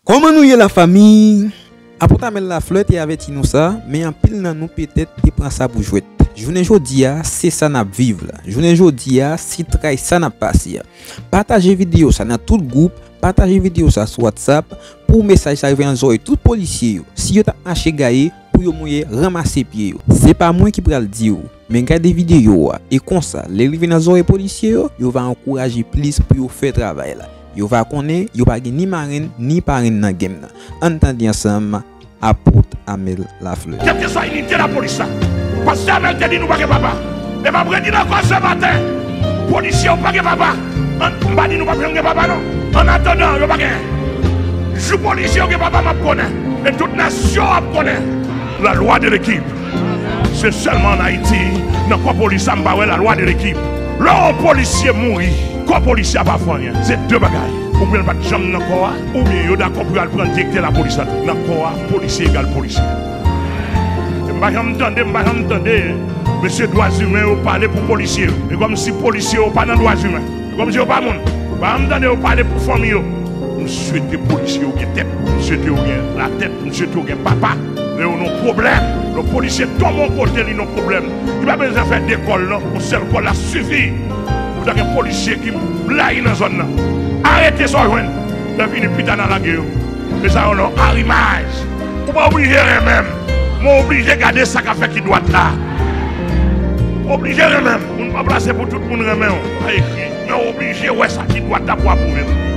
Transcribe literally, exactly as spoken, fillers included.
Kòman nou ye, lafanmi? Apot Amel Lafleur te avèti nou sa, men anpil nan nou petèt te pran sa pou jwèt. Jounen jodi a, se sa n ap viv la. Jounen jodi a, se tray sa n ap pase a. Pataje videyo sa nan tout gwoup, pataje videyo sa sou WhatsApp, pou mesaj sa rive nan zòrèy tout polisye yo. Si yo t ap mache gaye, pou yo mouye, ranmase pye yo. Se pa mwen ki pral di w, men gade videyo a, e konsa, lè l rive nan zòrèy polisye yo, yo va ankouraje plis pou yo fè travay la. Yo va konnen yo pa gen ni marenn ni parenn nan game nan. Ann tande ansanm Apot Amel Lafleur. Kèlkeswa inite lapolis la, pastè Amel te di nou pa gen papa. E m ap redi l ankò se maten, polisye yo pa gen papa. An, m pa di nou p ap janm gen papa non. Annatandan, yo pa genyen. Jou polisye yo gen papa, m ap konnen. E tout nasyon ap konnen. La loi de l'équipe. Se sèlman an Ayiti, nan kò polis la, m pa wè la loi de l'équipe. Lè yon polisye mouri, kò polisye a pa fè anyen. Se de bagay. Oubyen l pa t janm nan kò a, oubyen yo dakò pou y al pran direktè lapolis la tou. Nan kò a, polisye egal polisye. E m pa janm tande, m pa janm tande mesye dwa imen yo pale pou polisye yo. E kòmsi polisye yo pa nan dwa imen. Kòmsi yo pa moun. Pa janm tande yo pale pou fanmi yo. M swete polisye yo gen tèt. M swete yo gen latèt. M swete yo gen papa. Lè yo nan pwoblèm, lè polisye tonbe yon kote, li nan pwoblèm. Li pa bezwen fè de kòl non. Yon sèl kòl la sifi. Ou ta gen polisye ki blayi nan zòn nan. Arete sa w jwenn. Lè fini pita n a lage yo. Men sa yo nan arimaj. Ou pa oblije renmen m. Men w oblije gade sa k ap fèt ki dwat la. Ou oblije renmen m. Moun pa plase pou tout moun renmen w. Pa ekri. Men w oblije wè sa ki dwat la pou apwouve l.